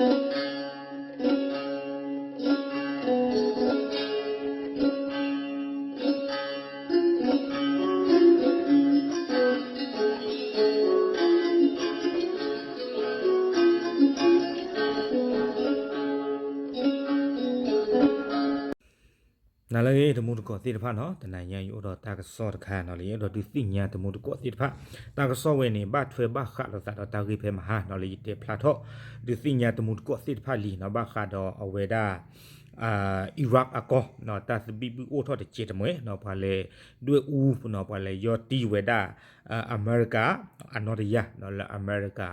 နလၢအဂ့ၤ တမူတကိးသ့ၣ်တဖၣ်နီၤ, တနၤညါယအိၣ်ဒီးတၢ်ကစီၣ်တခါနီၤ လၢယအဲၣ်ဒိးဒုးသ့ၣ်ညါတမူတကိးသ့ၣ်တဖၣ်, တၢ်ကစီၣ်ဝဲန့ၣ် ဘၣ်ထွဲဘၣ်ဃးလိာ်သးဒီးတၢ်ဂ့ၢ်ဖဲမဟါနီၤ လၢယတဲဖျါထီၣ် ဒုးသ့ၣ်ညါတမူတကိးသ့ၣ်တဖၣ်လံနီၤ ဘၣ်ဃးဒီးအဝဲဒၣ် Iraq အကီၢ်နီၤ တၢ်သဘံၣ်ဘုၣ်အိၣ်ထီၣ်တစဲးတမှဲၤနီၤ ပှၤလဲၤဒွဲၣ်အူနီၤ ပှၤလဲၤယီၢ်တံၢ်ဝဲဒၣ် အမဲရကၤ အနီၢ်တယၢ်နီၤ လၢအမဲရကၤ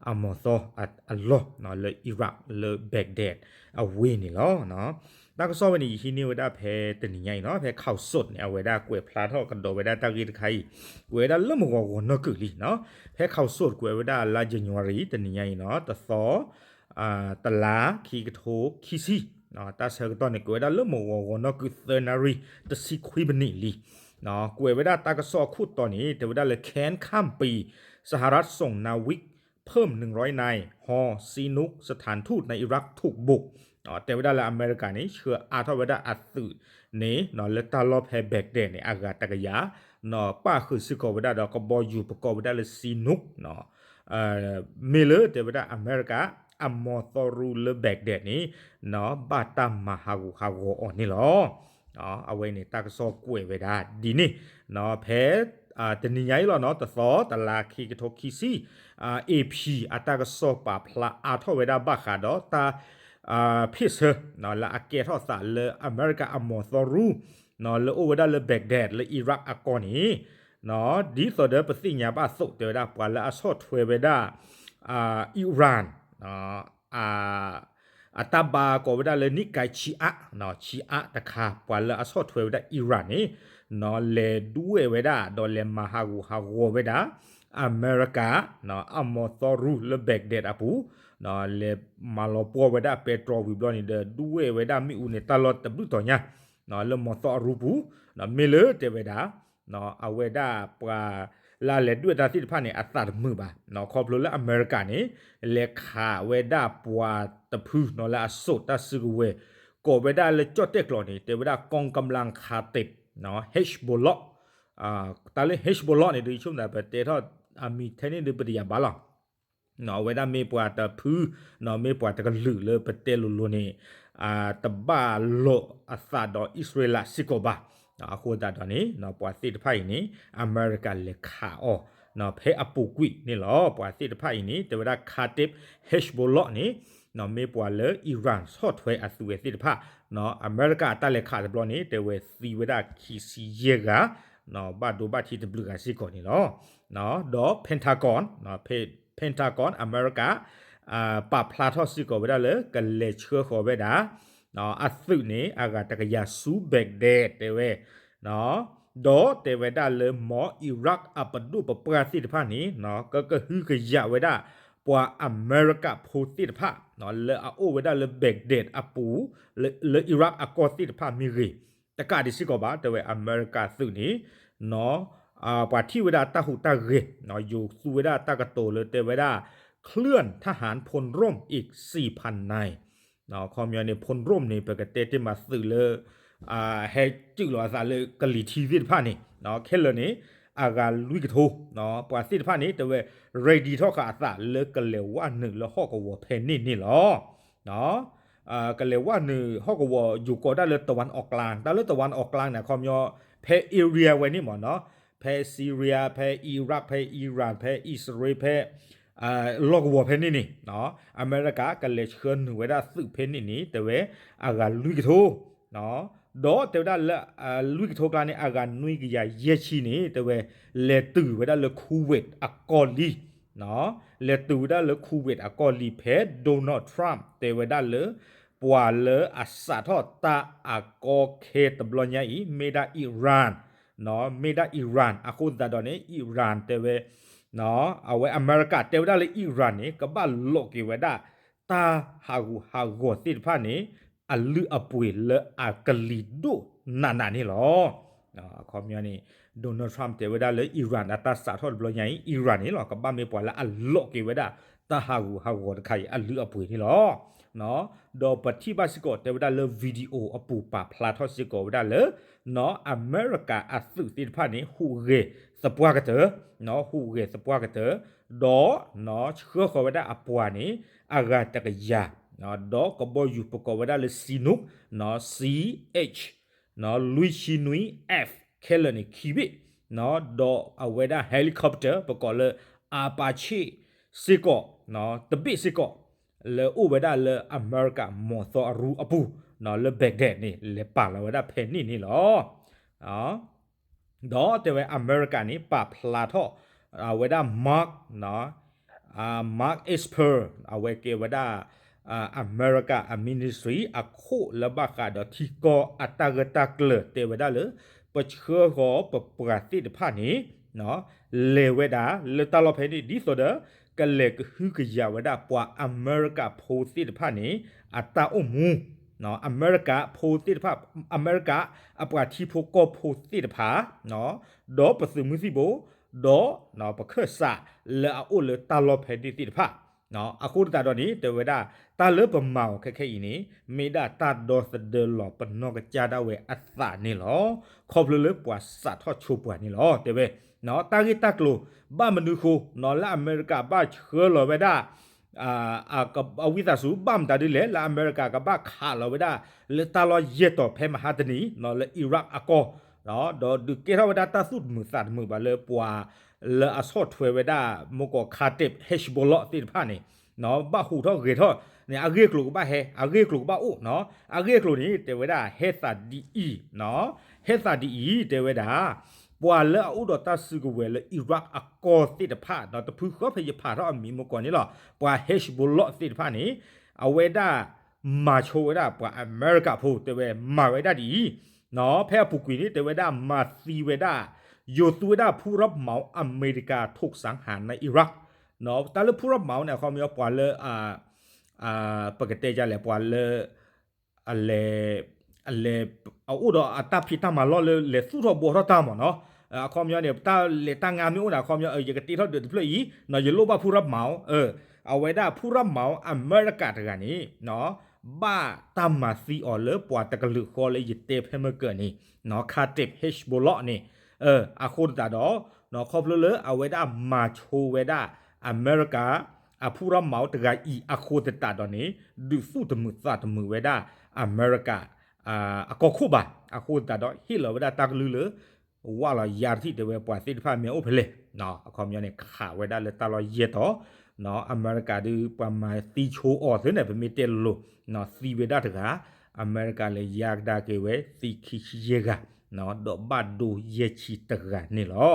အမီၤသီအလီၢ်နီၤ လၢ Iraq လၢ Baghdad အဝ့ၢ်န့ၣ်လီၤ. တၢ်ကစီၣ်ဝဲန့ၣ် ယဟံးန့ၢ်ဝဲဒၣ်ဖဲတနံၤညါအံၤနီၤ ဖဲ Khaosod န့ၣ် အဝဲဒၣ်ကွဲးဖျါထီၣ်ကဒီးဝဲဒၣ်တၢ်ဂ့ၢ်တခါအံၤ ကွဲးဝဲဒၣ်လၢမုၢ်ဂီၤဂီၤနီၢ်ကုာ်လံနီၤ ဖဲ Khaosod ကွဲးဝဲဒၣ်လါ January တနံၤညါအံၤနီၤ တသီ တလါ ခံကထိခံဆံ တၢ်ဆၢကတီၢ်န့ၣ် ကွဲးဝဲဒၣ်လၢမုၢ်ဂီၤဂီၤနီၢ်ကုာ်သၢနၣ်ရံၣ် တဆံခွံမံးနံးလံ. ကွဲးဝဲဒၣ်တၢ်ကစီၣ်အခိၣ်တီန့ၣ် တဲဝဲဒၣ်လၢ แคว้นข้ามปี สหรัฐส่งนาวิกเพิ่มหนึ่งร้อยนาย ฮอ ซีนุก สถานทูตในอิรักถูกบุก တဲဝဲဒၣ်လၢအမဲရကၤန့ၣ် ဆှၢအါထီၣ်ဝဲဒၣ်အသုးန့ၣ် လၢတၢ်လီၢ်ဖဲ Baghdad န့ၣ် အဂၤတကယၤ ပၣ်ဃုာ်စ့ၢ်ကီးဝဲဒၣ်ဒီးကဘီယူၤပကိးဝဲဒၣ်လၢ Chinook မ့ၢ်လၢတဲဝဲဒၣ်အမဲရကၤ အမီၤသီရူလၢ Baghdad န့ၣ် ဘၣ်တၢ်မၤဟးဂူာ်ဟးဂီၤအီၤန့ၣ်လီၤ. အဝဲန့ၣ်တၢ်ကစီၣ်ကွဲးဝဲဒၣ်ဒ်န့ၣ် ဖဲ တနံၤညါအံၤလီၤနီၤ တသီ တလါ ခံကထိခံဆံ AP အတၢ်ကစီၣ်ပာ်ဖျါအါထီၣ်ဝဲဒၣ်ဘၣ်ဃးဒီးတၢ် ဖ့ၣ်ဆၢ လၢအကဲထီၣ်သးလၢအမဲရကၤအမီၤသီရူ လၢအိၣ်ဝဲဒၣ်လၢ Baghdad လၢ Iraq အကီၢ်န့ၣ် ဒ်သိးဒီးပသ့ၣ်ညါဘၣ်အသိး တဲဝဲဒၣ်ပှၤလၢအဆီၣ်ထွဲဝဲဒၣ် Iran အတၢ်ဘါကိးဝဲဒၣ်လၢ နံၣ်ကါဆံးအါ ဆံးအါတခါ ပှၤလၢအဆီၣ်ထွဲဝဲဒၣ် Iran န့ၣ် လဲၤဒွဲၣ်ဝဲဒၣ်ဒီးလဲၤမၤဟးဂူာ်ဟးဂီၤဝဲဒၣ် အမဲရကၤ အမီၤသီရူလၢ Baghdad အပူၤ လဲၤမၤလီၤပှီၢ်ဝဲဒၣ်ပဲတြီဝံၤဘျီန့ၣ်ဒီး ဒွဲၣ်ဝဲဒၣ်မ့ၣ်အူန့ၣ် တၢ်လီၢ်တဘျုးတီၤညါ လၢမီၤသီအရူပူၤ မ့ၢ်လၢတဲဝဲဒၣ် အဝဲဒၣ်ပှၤလၢအလဲၤဒွဲၣ်တၢ်သ့ၣ်တဖၣ်န့ၣ် အသးတမုာ်ဘၣ် ခီဖျိလၢအမဲရကၤန့ၣ် လဲၤခးဝဲဒၣ်ပှၤတဖုလၢအစိာ်တၢ်စုကဝဲၤ ကိးဝဲဒၣ်လၢကၠီၣ်တဲၣ်ကျိာ်န့ၣ် တဲဝဲဒၣ် กองกำลังคาติบ Hezbollah တၢ်လၢ Hezbollah န့ၣ် ဒ်ဆိကမိၣ်သး ပတဲထီၣ်အမံၤထဲန့ၣ်ဒီး ပတယာ်ဘၣ်လီၤ. အဝဲဒၣ်မ့ၢ်ပှၤတဖု မ့ၢ်ပှၤတကလုာ်လၢပတဲလိၤလိၤန့ၣ် တဘၣ်လိာ်အသးဒီးအံၣ်စရ့လးစ့ၢ်ကီးဘၣ်. အဃိသတးဒီးန့ၣ် ပှၤသ့ၣ်တဖၣ်အံၤန့ၣ် အမဲရကၤလဲၤခးအီၤ ဖဲအပူၤကွံာ်န့ၣ်လီၤ. ပှၤသ့ၣ်တဖၣ်အံၤန့ၣ် တဲဝဲဒၣ် Kataib Hezbollah န့ၣ် မ့ၢ်ပှၤလၢ Iran ဆီၣ်ထွဲအသုးဝဲသ့ၣ်တဖၣ် အမဲရကၤအတၢ်လဲၤခးတဘျီန့ၣ် တဲဝဲသံဝဲဒၣ်ခံဆံယဲၢ်ဂၤ ဘၣ်ဒိဘၣ်ထံးတဘျုးဂၤစ့ၢ်ကီးန့ၣ်လီၤ. ဒီး Pentagon Pentagon အမဲရကၤ ပာ်ဖျါထီၣ်စ့ၢ်ကီးဝဲဒၣ်လၢ ကလဲၤဆှၢဃီၤဝဲဒၣ် အသုးန့ၣ် အဂၤတကယၤဆူ Baghdad တဲဝဲ ဒီးတဲဝဲဒၣ်လၢ မ် Iraq အပဒိၣ်ပပှၢ်သ့ၣ်တဖၣ်န့ၣ် ကကဟုကယာ်ဝဲဒၣ် ပှၤအမဲရကၤဖိသ့ၣ်တဖၣ် လၢအအိၣ်ဝဲဒၣ်လၢ Baghdad အပူၤ လၢ Iraq အကီၢ်သ့ၣ်တဖၣ်မ့ၢ်ဂ့ၤ, တကးဒံးစ့ၢ်ကီးဘၣ် တဲဝဲအမဲရကၤသုးန့ၣ် ပှၤထံၣ်ဝဲဒၣ်တၢ်ဟူးတၢ်ဂဲၤ ယိၤသူဝဲဒၣ်တၢ်ကတိၤလၢတဲဝဲဒၣ် เคลื่อนทหารพลร่มอีกสี่พันนาย ခီပညီန့ၣ် พลร่มန့ၣ် ပကတဲတ့ၢ်မးသုးလၢ ဟဲစုၣ်လီၤအသးလၢကလံၤထံးသ့ၣ်တဖၣ်န့ၣ် ခဲလၢာ်န့ၣ် အဂၤလွံၢ်ကထိ ပှၤသ့ၣ်တဖၣ်န့ၣ် တဲဝဲ ready ထီၣ်ဃာ်အသးလၢကလဲၤဝဲနုာ်လၢဟီၣ်ကဝီၤဖဲန့ၣ်န့ၣ်လီၤ. ကလဲၤဝဲနုာ်ဟီၣ်ကဝီၤ ယိၤကိးဒၣ်လၢ တဝၣ်အီၣ်ကျါ တၢ်လၢ တဝၣ်အီၣ်ကျါ န့ၣ် အခီပညီ ဖဲ area ဝဲန့ၣ်မ့ၢ်နီၤ ဖဲ Syria ဖဲ Iraq ဖဲ Iran ဖဲ အံၣ်စရ့လး ဖဲ လီၢ်ကဝီၤဖဲန့ၣ်န့ၣ် အမဲရကၤကလဲၤဆှၢနုာ်ဝဲဒၣ်သုးဖဲန့ၣ်န့ၣ် တဲဝဲအဂၤလွံၢ်ကထိ ဒီးတဲဝဲဒၣ်လၢ လွံၢ်ကထိကျါန့ၣ် အဂၤနွံကယၤယဲၢ်ဆံန့ၣ် တဲဝဲ လဲၤတုၤဝဲဒၣ်လၢ Kuwait အကီၢ်လံ လဲၤတုၤဝဲဒၣ်လၢ Kuwait အကီၢ်လံ ဖဲ Donald Trump တဲဝဲဒၣ်လၢ ပှၤလၢအစးထီၣ်တၢ်အကီခဲတဘျီညါအံၤ မ့ၢ်ဒၣ် Iran မ့ၢ်ဒၣ် Iran အဃိသတးဒီးန့ၣ် Iran တဲဝဲ အဝဲအမဲရကၤတဲဝဲဒၣ်လၢ Iran န့ၣ် ကဘၣ်လိးက့ၤဝဲဒၣ် တၢ်ဟးဂူာ်ဟးဂီၤသ့ၣ်တဖၣ်န့ၣ် အလုၢ်အပှ့ၤလၢအကလံၤဒိၣ်နးနးန့ၣ်လီၤ. အခီပညီန့ၣ် Donald Trump တဲဝဲဒၣ်လၢ Iran အတၢ်စးထီၣ်တဘျီညါအံၤ Iran န့ၣ်လီၤ ကဘၣ်မ့ၢ်ပှၤလၢအလိးက့ၤဝဲဒၣ် တၢ်ဟးဂူာ်ဟးဂီၤတခါအံၤအလုၢ်အပှ့ၤန့ၣ်လီၤ. ဒီးပထံၣ်ဘၣ်စ့ၢ်ကီး တဲဝဲဒၣ်လၢ video အပူၤပာ်ဖျါထီၣ်စ့ၢ်ကီးဝဲဒၣ်လၢ အမဲရကၤအသုးသ့ၣ်တဖၣ်န့ၣ် ဟူးဂဲၤသပှၢ်ကတၢၢ်, ဟူးဂဲၤသပှၢ်ကတၢၢ်, ဒီးဆှၢဃီၤဝဲဒၣ်အပှၤန့ၣ် အဂၤတကယၤ, ဒီးကဘီယူၤပကိးဝဲဒၣ်လၢ Chinook, Ch လွံၢ်ဆံနွံ F ခဲလၢာ်န့ၣ်ခံဘ့ၣ်, ဒီးအဝဲဒၣ် helicopter ပကိးလၢ Apache စ့ၢ်ကီး တဘ့ၣ်စ့ၢ်ကီး လၢအိၣ်ဝဲဒၣ်လၢအမဲရကၤမီၢ်သီအရူအပူၤ လၢ Baghdad န့ၣ် လဲၤပာ်လီၤဝဲဒၣ်ဖဲန့ၣ်န့ၣ်လီၤ. ဒီးတဲဝဲအမဲရကၤန့ၣ် ပာ်ဖျါထီၣ် အဝဲဒၣ် Mark, Mark Esper အဝဲကဲဝဲဒၣ် အမဲရကၤအ ministry အခိၣ်လၢဘၣ်ဃးဒီးထံကီၢ်အတၢ်ဂၢၢ်တၢ်ကျၢၤ တဲဝဲဒၣ်လၢ ပဆှၢဃီၤပပှၤသ့ၣ်တဖၣ်န့ၣ် လဲၤဝဲဒၣ်လၢတၢ်လီၢ်ဖဲန့ၣ် ဒ်သိးဒီး ကလဲၤကဟုကယာ်ဝဲဒၣ်ပှၤအမဲရကၤဖိသ့ၣ်တဖၣ်န့ၣ် အတၢ်အိၣ်မူ, အမဲရကၤဖိသ့ၣ်တဖၣ်, အမဲရကၤအပှၤထံဖိကီၢ်ဖိသ့ၣ်တဖၣ်, ဒီးပသုးမုၢ်သံၣ်ဘိ, ဒီးပခၢၣ်စးလၢအအိၣ်လၢတၢ်လီၢ်ဖဲန့ၣ်သ့ၣ်တဖၣ် အဃိသတးဒီးန့ၣ် တဲဝဲဒၣ် တၢ်လၢပမၤအီၤခဲခဲအံၤန့ၣ် မ့ၢ်ဒၣ်တၢ်ဒီသဒၢလီၤပနီၢ်ကစၢ်ဒၣ်ဝဲအသးန့ၣ်လီၤ. ခီဖျိလၢပှၤစးထီၣ်ဆိပှၤန့ၣ်လီၤ. တဲဝဲ တၢ်ဂ့ၢ်တၢ်ကျိၤ ဘၣ်မနုၤဃိ လၢအမဲရကၤဘၣ်ဆှၢလီၤဝဲဒၣ် အဝံသးစူၤ ဘၣ်မတၤဒ်လဲၣ် လၢအမဲရကၤကဘၣ်ခးလီၤဝဲဒၣ် လၢတၢ်လီၢ်ယဲၢ်တီၤဖဲမဟါတနံၤ လၢ Iraq အကီၢ် ဒီးဒုးကဲထီၣ်ဝဲဒၣ်တၢ်သူၣ်တမုာ်သးတမုာ်ဘၣ်လၢပှၤ လၢအဆီၣ်ထွဲဝဲဒၣ် မ့ၢ်ကီး Kataib Hezbollah သ့ၣ်တဖၣ်န့ၣ် ဘၣ်ဟူးထီၣ်ဂဲၤထီၣ်န့ၣ် အဂ့ၢ်အကျိၤကဘၣ်ဟဲ အဂ့ၢ်အကျိၤကဘၣ်အိၣ်နီၤ အဂ့ၢ်အကျိၤန့ၣ် တဲဝဲဒၣ် ဟဲသးဒ်အံၤ, ဟဲသးဒ်အံၤ တဲဝဲဒၣ် ပှၤလၢအအိၣ်ဒီးတၢ်စုကဝဲၤလၢ Iraq အကီၢ်သ့ၣ်တဖၣ်ဒီး တဖုဃီဖဲယဖးထီၣ်အမံၤမ့ၢ်ကီးန့ၣ်လီၤ ပှၤ Hezbollah သ့ၣ်တဖၣ်န့ၣ် အဝဲဒၣ် မၤဆိဝဲဒၣ်ပှၤအမဲရကၤဖိ တဲဝဲမၤဝဲဒၣ်ဒ်အံၤ, ဖဲအပူၤကွံာ်န့ၣ် တဲဝဲဒၣ်မၤသံဝဲဒၣ် ယိၤသူဝဲဒၣ် ဖူရၣ်မီၤ အမဲရကၤ ထိၣ်စၣ်ဟၣ် န Iraq တၢ်လၢဖူရၣ်မီၤန့ၣ် အခီပညီပှၤလၢ ပကတဲဒ်လဲၣ် ပှၤလၢ အလဲၤ အလဲၤ အအိၣ်ဒီးအတၢ်ဖံးတၢ်မၤလီၢ်လၢလဲၤသူၣ်ထီၣ်ဘှီထီၣ်တၢ်မးနီၤ အခီပညီန့ၣ် တၢ်လဲၤတၢ်ငါမ့ၢ်အိၣ်န့ၣ် အခီပညီ ယကတ့ထီၣ်ဒုးတဖျၢၣ်အံၤ ယလိၣ်ဘၣ်ဖူရၣ်မီၤ အဝဲဒၣ်ဖူရၣ်မီၤ အမဲရကၤတဂၤန့ၣ် ဘၣ်တၢ်မၤသံအီၤလၢပှၤတကလုာ်ဃီလၢယတဲဖဲမ့ၢ်ကၢၢ်န့ၣ် Kataib Hezbollah န့ၣ် အဃိသတးဒီး ခီဖျိလၢအဝဲဒၣ်မၤဆိဝဲဒၣ် အမဲရကၤ အဖူရၣ်မီၤတဂၤအံၤအဃိသတးဒီးန့ၣ် ဒုးသူၣ်တမုာ်သးတမုာ်ဝဲဒၣ် အမဲရကၤ အကီၢ်ခိၣ်ဘၣ် အဃိသတးဒီးဟ့ၣ်လီၤဝဲဒၣ်တၢ်ကလုၢ်လၢ ဝၢ်လီၤယါတထံၣ်တဲဝဲပှၤသ့ၣ်တဖၣ်မ့ၢ်အိၣ်ဖဲလဲၣ် အခီပညီန့ၣ် ခးဝဲဒၣ်လၢတၢ်လီၢ်ယဲၢ်တီၤ အမဲရကၤဒုးပှၤမၤသံဆိအီၤသ့န့ၣ် ပမ့ၢ်တဲလိၤလိၤ သံဝဲဒၣ်တဂၤ အမဲရကၤလဲၤယါကဒါက့ၤဝဲသံခံဆံယဲၢ်ဂၤ ဒီးဘၣ်ဒိယဲၢ်ဆံတဂၤန့ၣ်လီၤ.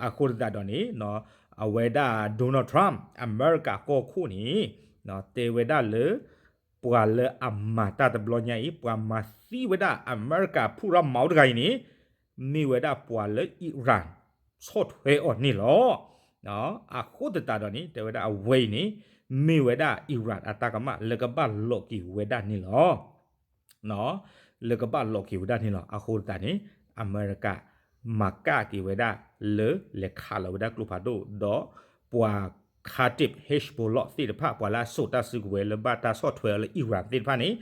အဃိသတးဒီးန့ၣ် အဝဲဒၣ် Donald Trump အမဲရကၤကီၢ်ခိၣ်န့ၣ် တဲဝဲဒၣ်လၢ ပှၤလၢအမၤတၢ်တဘျီညါအံၤ ပှၤမၤသံဝဲဒၣ်အမဲရကၤဖူရၣ်မီၤတဂၤအံၤန့ၣ် မ့ၢ်ဝဲဒၣ်ပှၤလၢ Iran ဆီၣ်ထွဲအီၤန့ၣ်လီၤ. အဃိသတးဒီးန့ၣ် တဲဝဲဒၣ်အဝဲအံၤန့ၣ် မ့ၢ်ဝဲဒၣ် Iran အတၢ်ကမၣ်လၢကဘၣ်လိးက့ၤဝဲဒၣ်န့ၣ်လီၤ. လၢကဘၣ်လိးက့ၤဝဲဒၣ်န့ၣ်လီၤ. အဃိသတးန့ၣ် အမဲရကၤ မၤကၣ်က့ၤဝဲဒၣ်လၢလဲၤခးလီၤဝဲဒၣ်ကျိဖးဒိၣ် ဒီးပှၤ Kataib Hezbollah သ့ၣ်တဖၣ် ပှၤလၢအစိာ်တၢ်စုကဝဲၤလၢဘၣ်တၢ်ဆီၣ်ထွဲအီၤလၢ Iran သ့ၣ်တဖၣ်န့ၣ်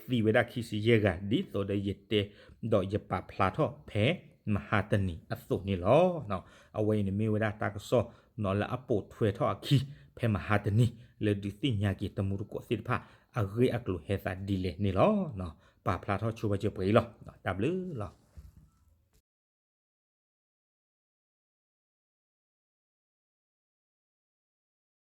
သံဝဲဒၣ်ခံဆံယဲၢ်ဂၤ ဒ်သိးဒီးယတဲ ဒီးယပာ်ဖျါထီၣ်ဖဲမဟါတနံၤအသိးန့ၣ်လီၤ. အဝဲအံၤန့ၣ်မ့ၢ်ဝဲဒၣ်တၢ်ကစီၣ်နီၤလၢအပိာ်ထွဲထီၣ်အခံ ဖဲမဟါတနံၤ လၢဒုးသ့ၣ်ညါက့ၤတမူတကိးသ့ၣ်တဖၣ် အဂ့ၢ်အကျိၤဟဲသးဒ်လဲၣ်န့ၣ်လီၤ. ပာ်ဖျါထီၣ်ဆိပာ်စၢၤပှဲၤအံၤလီၤ. တၢ်ဘျုးလီၤ.